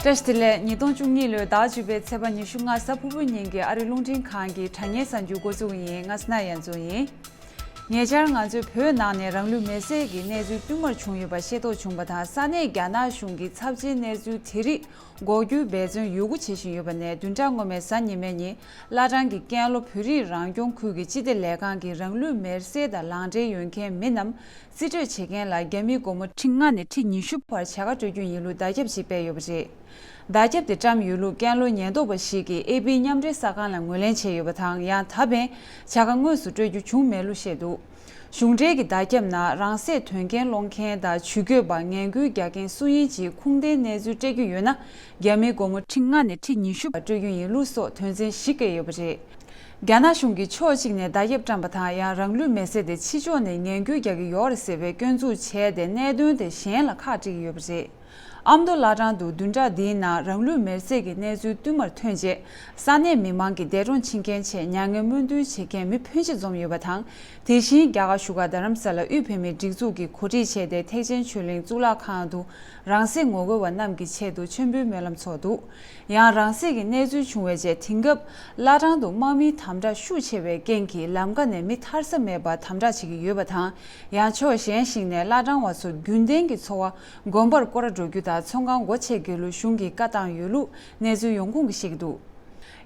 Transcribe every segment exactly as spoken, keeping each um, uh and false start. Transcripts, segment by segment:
བཀྲ་ཤིས་བདེ་ལེགས། ཉིས་སྟོང་བཅུ་གཉིས་ལོའི་ཟླ་བཅུ་པའི་ཚེས་པ་ཉི་ཤུ་ལྔ་གཟའ་ཕུར་བུའི་ཉིན་གྱི་ཨ་རི་རླུང་འཕྲིན་ཁང་གི་དྲ་བརྙན་གསར་འགྱུར་འགོ་འཛུགས་ཡིན། ང་སྣ་ཡན་ཛོ་ཡིན། ཉེ་ཆར་ང་ཚོས་བོད་ནང་ནས་རང་ལུས་མེར་སྲེག་གི་གནས་ཚུལ་བསྟུད་མར་བྱུང་ཡོད་པ་ཤེས་རྟོགས་བྱུང་བ་དང་། ས་གནས་རྒྱ་ནག་གཞུང་གིས་ཚབས་ཆེའི་གནས་ཚུལ་དེ་རིགས་འགོག་རྒྱུའི་འབད་བརྩོན་ཡོད་རྒུ་བྱེད་བཞིན་ཡོད་པ་ནས། བདུན་ཕྲག་སྔོན་མའི་གཟའ་ཉི་མའི་ཉིན་བླ་བྲང་གི་ཀན་ལྷོ་བོད་རིགས་རང་སྐྱོང་ཁུལ་གྱི་སྤྱི་བདེ་ལས་ཁང་གིས་རང་ལུས་མེར་སྲེག་དང་ལག་འབྲེལ་ཡོད་མཁན་མི་རྣམས་རྩིས་སྤྲོད་བྱེད་མཁན་ལ་རྒྱ་མིའི་སྒོར་མོ་ཁྲི་ལྔ་ནས་ཁྲི་ཉི་ཤུ་བར་བྱ་དགའ་སྤྲོད་རྒྱུ་ཡིན་ལུགས་བརྡ་ཁྱབ་ཞིག་སྤེལ་ཡོད་པ་རེད། བརྡ་ཁྱབ་དེ་བཀྲམ་ཡོད་ལུགས་ཀན་ལྷོའི་ཉེན་རྟོག་པ་ཞིག་གིས་ཨེ་པི་མཉམ་འབྲེལ་གསར་ཁང་ལ་ངོས་ལེན་བྱས་ཡོད་པ་དང་། ཡང་ད་ཕན་བྱ་དགའ་དངོས་སུ་སྤྲོད་རྒྱུ་བྱུང་མེད་ལུགས་བཤད་འདུག་གཞུང་འབྲེལ་གྱི་བརྡ་ཁྱབ་ནང་རང་སྲེག་དོན་རྐྱེན་སློང་མཁན་དང་ཇུས་འགོད་པ། ངན་སྐུལ་རྒྱག་མཁན་སུ་ཡིན་གྱི་ཁུངས་ལྡན་གནས་ཚུལ་སྤྲད་རྒྱུ་ཡོད་ན། རྒྱ་མིའི་སྒོར་མོ་ཁྲི་ལྔ་ནས་ཁྲི་ཉི་ཤུ་བར་སྤྲོད་རྒྱུ་ཡིན་ལུགས་སོགས་དོན་ཚན་བཞི་བཀོད་ཡོད་པ་རེད། རྒྱ་ནག་གཞུང་གིས་ཕྱོགས་གཅིག་ནས་བརྡ་ཁྱབ་བཀྲམ་པ་དང་། ཡང་རང་ལུས་མེར་སྲེག་དེ་ཕྱི་ཕྱོགས་ནས་ངན་སྐུལ་རྒྱག་གི་ཡོད་རེད་ཟེར་བའི་སྐྱོན་འཛུགས་བྱས་ཏེ། གནད་དོན་དེ་གཞན་ལ་ཁག་དཀྲི་གི་ཡོད་པ་རེད། ཨ་མདོ་བླ་བྲང་དུ་བདུན་ཕྲག་འདིའི་ནང་རང་ལུས་མེར་སྲེག་གི་གནས་ཚུལ་བསྟུད་མར་ཐོན་རྗེས། ས་གནས་མི་མང་གིས་འདས་གྲོངས་ཕྱིན་མཁན་ཆེད་མྱ་ངན་སྨོན་འདུན་བྱེད་མཁན་མི་ཕོན་ཆེ་འཛོམས་ཡོད་པ་དང་། དེ་བཞིན་རྒྱ་གར་བཞུགས་སྒར་རྡ་རམ་ས་ལ་དབུས་བོད་མིའི་སྒྲིག་འཛུགས་ཀྱིས་གོ་སྒྲིག་བྱས་ཏེ། ཐེག་ཆེན་ཆོས་གླིང་གཙུག་ལག་ཁང་དུ་རང་སྲེག་ངོ་རྒོལ་བ་རྣམས་ཀྱི་ཆེད་དུ་མཆོད་འབུལ་སྨོན་ལམ་ཚོགས་འདུག་ཡང་རང་སྲེག་གི་གནས་ཚུལ་བྱུང་བའི་རྗེས། དེང་སྐབས་བླ་བྲང་དུ་དམག་མིའི་དམ་དྲག་ཤུགས་ཆེ་བའི་རྐྱེན་གྱིས་ལམ་ཁ་ནས་མི་ཐར་ས་མེད་པར་དམ་དྲག་བྱེད་ཀྱི་ཡོད་པ་དང་། ཡང་ཕྱོགས་གཞན་ཞིག་ནས་བླ་བྲང་བ་ཚོ་རྒྱུན་ལྡན་གྱི་འཚོ་བ་དགོན་པར་སྐོར་ར་འགྲོ་རྒྱུ་དང་། ཚོང་ཁང་སྒོ་ཕྱེ་དགོས་ལུགས་གཞུང་གིས་བཀའ་བཏང་ཡོད་ལུགས་གནས་ཚུལ་ཡོང་ཁུངས་ཀྱིས་བཤད་ཀྱི་འདུག་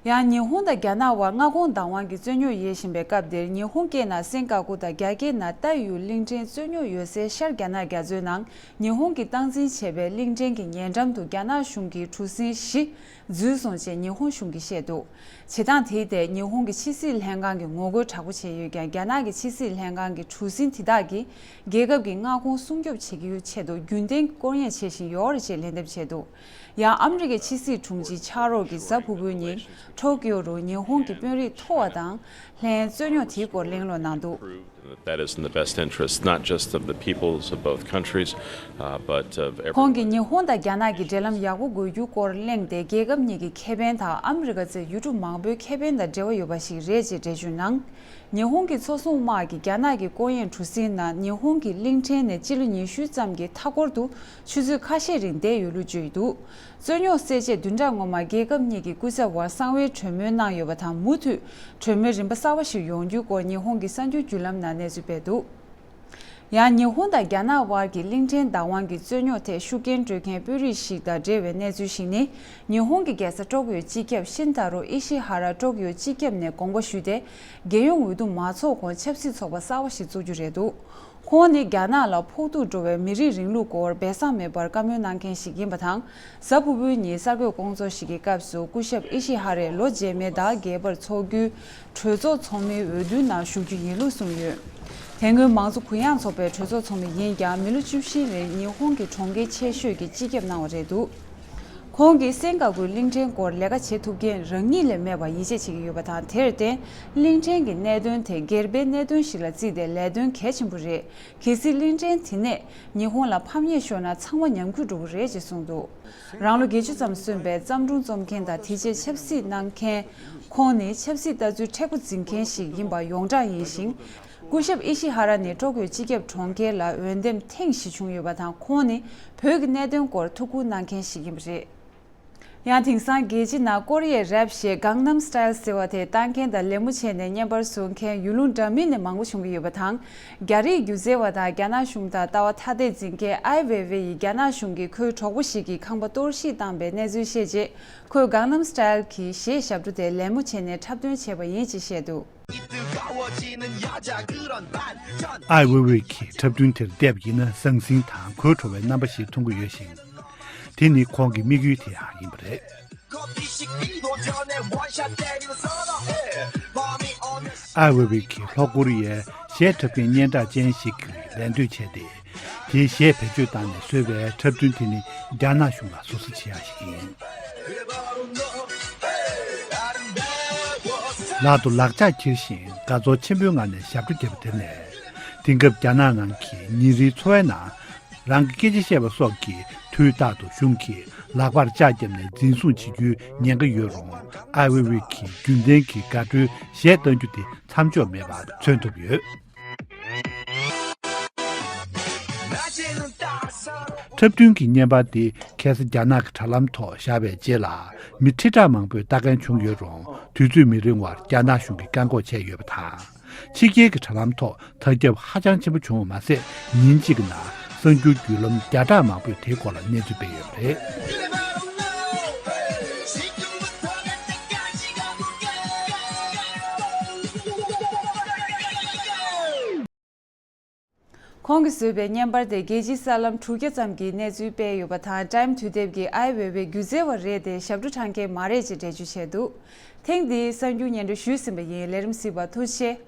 ཡང་ཉི་ཧོང་དང་རྒྱ་ནག་དབར་མངའ་ཁོངས་བདག་དབང་གི་རྩོད་རྙོག་ཡོད་བཞིན་པའི་སྐབས་འདིར། ཉི་ཧོང་སྐད་ནང་སེང་ག་ཀུ་དང་རྒྱ་སྐད་ནང་ཏཱ་ཡུའུ་གླིང་ཕྲན་རྩོད་རྙོག་ཡོད་སའི་ཤར་རྒྱ་ནག་རྒྱ་མཚོའི་ནང་ཉི་ཧོང་གིས་སྟངས་འཛིན་བྱས་པའི་གླིང་ཕྲན་གྱི་ཉེ་འགྲམ་དུ་རྒྱ་ནག་གཞུང་གིས་གྲུ་གཟིངས་བཞི་འཛུལ་སོང་ཅེས་ཉི་ཧོང་གཞུང་གིས་བཤད་འདུག་བྱེད་སྟངས་དེའི་ཐད་ཉི་ཧོང་གི་ཕྱི་སྲིད་ལྷན་ཁང་གིས་ངོ་རྒོལ་དྲག་པོ་བྱས་ཡོད་ཀྱང་། རྒྱ་ནག་གི་ཕྱི་སྲིད་ལྷན་ཁང་གིས་གྲུ་གཟིངས་དེ་དག་གིས་རྒྱལ་ཁབ་ཀྱི་མངའ་ཁོངས་སྲུང་སྐྱོབ་བྱེད་རྒྱུའི་ཆེད་དུ་རྒྱུན་ལྡན་སྐོར་གཡེང་བྱེད་བཞིན་ཡོད་རེད་ཅེས་ལན་འདེབས་བྱས་འདུག་ཡང་ཨ་མི་རི་ཀའི་ཕྱི་སྲིད་དྲུང་ཆེ་ཆག་རོགས་ཀྱིས་གཟའ་ཕུར་བུའི་ཉིན་ཊོ་ཀིའོ་རུ་ཉི་ཧོང་གི་དཔོན་རིགས་མཐོ་བ་དང་ལྷན་རྩོད་རྙོག་དེའི་སྐོར་གླེང་སློང་གནང་འདུག That that is in the best interest, not just of the peoples of both countries, uh, but of everyone. ཁོང་གིས་ཉི་ཧོང་དང་རྒྱ་ནག་གི་འབྲེལ་ལམ་ཡག་པོ་དགོས་རྒྱུའི་སྐོར་གླེང་སྟེ། རྒྱལ་ཁབ་གཉིས་ཀྱི་ཁེ་ཕན་དང་ཨ་མི་རི་ཀ་ཚོའི་ཡུལ་གྲུ་མང་པོའི་ཁེ་ཕན་དང་འབྲེལ་བ་ཡོད་པ་ཞིག་རེད་ཅེས་འགྲེལ་བརྗོད་གནང་། ཉི་ཧོང་གི་མཚོ་སྲུང་དམག་གིས་རྒྱ་ནག་གི་སྐོར་གཡེང་གྲུ་གཟིངས་ནང་ཉི་ཧོང་གི་གླིང་ཕྲན་ནས་སྤྱི་ལོ་ཉི་ཤུ་ཙམ་གྱི་མཐའ་འཁོར་དུ་ཆུ་ཚོད་ཁ་ཤས་རིང་བསྡད་ཡོད་ལུགས་བརྗོད་འདུག་རྩོད་རྙོག་སེལ་ཆེད་བདུན་ཕྲག་སྔོན་མ་རྒྱལ་ཁབ་གཉིས་ཀྱི་སྐུ་ཚབ་དབར་གསང་བའི་གྲོས་མོལ་གནང་ཡོད་པ་དང་། མུ་མཐུད་གྲོས་མོལ་རིམ་པ་གསར་བ་ཞིག་ཡོང་རྒྱུའི་སྐོར་ཉི་ཧོང་གི་གསར་འགྱུར་བརྒྱུད་ལམ་ནང་གནས་ཚུལ་སྤེལ་འདུག་ཡང་ཉི་ཧོང་དང་རྒྱ་ནག་དབར་གྱི་གླིང་ཕྲན་བདག་དབང་གི་རྩོད་རྙོག་ཐད་ཤུགས་རྐྱེན་སྤྲོད་མཁན་དཔོན་རིགས་ཤིག་དང་འབྲེལ་བའི་གནས་ཚུལ་ཞིག་ནི། ཉི་ཧོང་གི་རྒྱལ་ས་ཀྲོ་ཀིའོ་སྤྱི་ཁྱབ་ཤིན་ཐ་རོ་ཨི་ཤི་ཧ་ར་ཀྲོ་ཀིའོ་སྤྱི་ཁྱབ་ནས་དགོངས་པ་ཞུས་ཏེ། རྒྱལ་ཡོངས་འོས་བསྡུ་མ་ཚོགས་གོང་ཆབ་སྲིད་ཚོགས་པ་གསར་བ་ཞིག་བཙུགས་རྒྱུ་རེད་འདུག་ཁོང་ནི་རྒྱ་ནག་ལ་ཕོག་ཐུག་འགྲོ་བའི་མི་རིགས་རིང་ལུགས་སྐོར་སྦས་གསང་མེད་པར་བཀའ་མོལ་གནང་མཁན་ཞིག་ཡིན་པ་དང་། གཟའ་ཕུར་བུའི་ཉིན་གསར་འགོད་སྐོང་ཚོགས་ཤིག་གི་སྐབས་སུ་སྐུ་ཞབས་ཨི་ཤི་ཧ་རས་ལོ་རྗེས་མའི་ཟླ་བརྒྱད་པར་འཚོགས་རྒྱུའི་གྲོས་ཚོགས་ཚོགས་མིའི་འོས་བསྡུའི་ནང་ཞུགས་རྒྱུ་ཡིན་ལུགས་གསུངས་ཡོད། དེ་སྔོན་མང་གཙོ་གུ་ཡངས་ཚོགས་པའི་གྲོས་ཚོགས་ཚོགས་མི་ཡིན་ཀྱང་། མི་ལོ་བཅུ་བཞི་རིང་ཉི་ཧོང་གི་གྲོང་ཁྱེར་ཆེ་ཤོས་ཀྱི་སྤྱི་ཁྱབ་གནང་བ་རེད་འདུག་ཁོང་གིས་སེང་ག་ཀུའི་གླིང་ཕྲན་སྐོར་ལས་ཀ་བྱེད་ཐུབ་མཁན་རང་ཉིད་ལས་མེད་པར་ཡིད་ཆེས་བྱེད་ཀྱི་ཡོད་པ་དང་། དེར་བརྟེན་གླིང་ཕྲན་གྱི་གནད་དོན་དེ་སྒེར་པའི་གནད་དོན་ཞིག་ལ་བརྩིས་ཏེ་ལས་དོན་གལ་ཆེན་པོ་རེད། གལ་སྲིད་གླིང་ཕྲན་དེ་ནས་ཉི་ཧོང་ལ་ཕམ་ཉེས་ཤོར་ན་ཚང་མ་ཉམས་རྒུད་འགྲོ་གི་རེད་ཅེས་གསུངས་འདུག་རང་ལོ་བརྒྱད་ཅུ་ཙམ་སོན་པའི་བརྩམས་སྒྲུང་རྩོམ་མཁན་དང་དེ་རྗེས་ཆབ་སྲིད་གནང་མཁན། ཁོང་ནི་ཆབ་སྲིད་ལྟ་ཚུལ་མཁྲེགས་པོ་འཛིན་མཁན་ཞིག་ཡིན་པ་ཡོངས་གྲགས་ཡིན་ཞིང་། སྐུ་ཞབས་ཨི་ཤི་ཧ་ར་ནི་ཀྲོ་ཀིའོ་སྤྱི་ཁྱབ་གྲོང་ཁྱེར་ལ་འོས་འདེམས་ཐེངས་བཞི་བྱུང་ཡོད་པ་དང་། ཁོང་ནི་བོད་ཀྱི་གནད་དོན་སྐོར་ཐུགས་ཁུར་གནང་མཁན་ཞིག་ཡིན་པ་རེད། ཡང་དེང་སང་རྒྱལ་སྤྱི་ནང་ཀོ་རི་ཡའི་རེབ་གཞས་Gangnam Style ཟེར་བ་དེ་ལྟ་མཁན་དང་ལད་མོ་བྱས་ནས་བརྙན་པར་བཟོ་མཁན་ཡུལ་ལུང་འདྲ་མིན་ནས་མང་པོ་བྱུང་གི་ཡོད་པ་དང་། རྒྱ་རིགས་སྒྱུ་རྩལ་བ་དང་རྒྱ་ནག་གཞུང་དང་ལྟ་བ་ཐ་དད་འཛིན་མཁན་ཨའི་ཝེ་ཝེ་ཡིས་རྒྱ་ནག་གཞུང་གིས་ཁོའི་གྲོགས་པོ་ཞིག་གི་ཁང་པ་གཏོར་བཤིག་བཏང་པའི་གནས་ཚུལ་བཤད་རྗེས། ཁོས་Gangnam Style གྱི་གཞས་ཞབས་བྲོ་དེ་ལད་མོ་བྱས་ནས་འཁྲབ་སྟོན་བྱས་པ་ཡིན་ཅེས་བཤད་འདུག་ཨའི་ཝེ་ཝེ་གིས་འཁྲབ་སྟོན་དེར་བལྟས་པ་ཡིན་ན་ཟང་ཟིང་དང་གོས་བྲོ་བའི་རྣམ་པ་ཞིག་མཐོང་གི་ཡོད་ཞིང་། དེ་ནི་ཁོང་གི་དམིགས་ཡུལ་དེ་ཡང་ཡིན་པ་རེད། ཨའི་ཝེ་ཝེ་གིས་ལྷོ་ཀོ་རི་ཡའི་གཞས་འཁྲབ་མཁན་སྙན་གྲགས་ཅན་ཞིག་གི་ལད་ཟློས་བྱས་ཏེ། དེའི་གཞས་བེད་སྤྱོད་བཏང་ནས་བཟོས་པའི་འཁྲབ་སྟོན་དེ་ནི་རྒྱ་ནག་གཞུང་ལ་ཟུར་ཟ་བྱེད་ཡ་ཞིག་ཡིན། ལག་ཏུ་ལག་ལྕགས་འཁྱེར་བཞིན་དགའ་ཚོར་ཆེན་པོའི་ངང་ནས་ཞབས་བྲོ་བརྒྱབ་པ་དེ་ནས། དེང་སྐབས་རྒྱ་ནག་ནང་གི་ཉིན་རེའི་འཚོ་བའི་ནང་། རང་གི་སྐད་ཆ་བཤད་པ་སོགས་ཀྱིས་དུས་རྟག་ཏུ་གཞུང་གིས་ལག་པར་ལྕགས་བརྒྱབ་ནས་འཛིན་བཟུང་བྱེད་རྒྱུའི་ཉེན་ཁ་ཡོད་རུང་། ཨའི་ཝེ་ཝེ་གིས་རྒྱུན་ལྡན་གྱི་དགའ་སྤྲོའི་གཞས་གཏང་རྒྱུ་དེ་མཚམས་འཇོག་མེད་པར་མཚོན་ཐུབ་ཡོད། འཁྲབ་སྟོན་གྱི་བརྙན་པར་དེ་ཁ་སང་རྒྱ་ནག་གི་དྲ་ལམ་ཐོག་བཞག་པའི་རྗེས་ལ། མི་ཁྲི་ཕྲག་མང་པོས་ལྟ་མཁན་བྱུང་ཡོད་རུང་། དུས་ཚོད་མི་རིང་བར་རྒྱ་ནག་གཞུང་གིས་བཀག་འགོག་བྱས་ཡོད་པ་དང་། ཕྱི་རྒྱལ་གྱི་དྲ་ལམ་ཐོག་དར་ཁྱབ་ཧ་ཅང་ཆེན་པོ་བྱུང་བ་མ་ཟད། ཉིན་གཅིག་གི་ནང་གསར་འགྱུར་བརྒྱུད་ལམ་བརྒྱ་ཕྲག་མང་པོས་དེའི་སྐོར་ལ་གནས་ཚུལ་སྤེལ་ཡོད་པ་རེད། ཁོང་གིས་བཟོས་པའི་བརྙན་པར་དེ་རྒྱལ་སྤྱིའི་གསར་ལམ་དྲུག་བརྒྱ་ཙམ་གྱིས་གནས་ཚུལ་སྤེལ་ཡོད་པ་དང་། ཊའིམ་དུས་དེབ་ཀྱིས་ཨའི་ཝེ་ཝེ་སྒྱུ་རྩལ་བ་རེད་དེ། ཞབས་བྲོ་འཁྲབ་མཁན་མ་རེད་ཅེས་འགྲེལ་བརྗོད་བྱས་འདུག་ཐེངས་འདིའི་གསར་འགྱུར་སྙན་སྒྲོན་ཞུས་ཟིན་པ་ཡིན། ལས་རིམ་གཟིགས་པར་ཐུགས་རྗེ་ཆེ།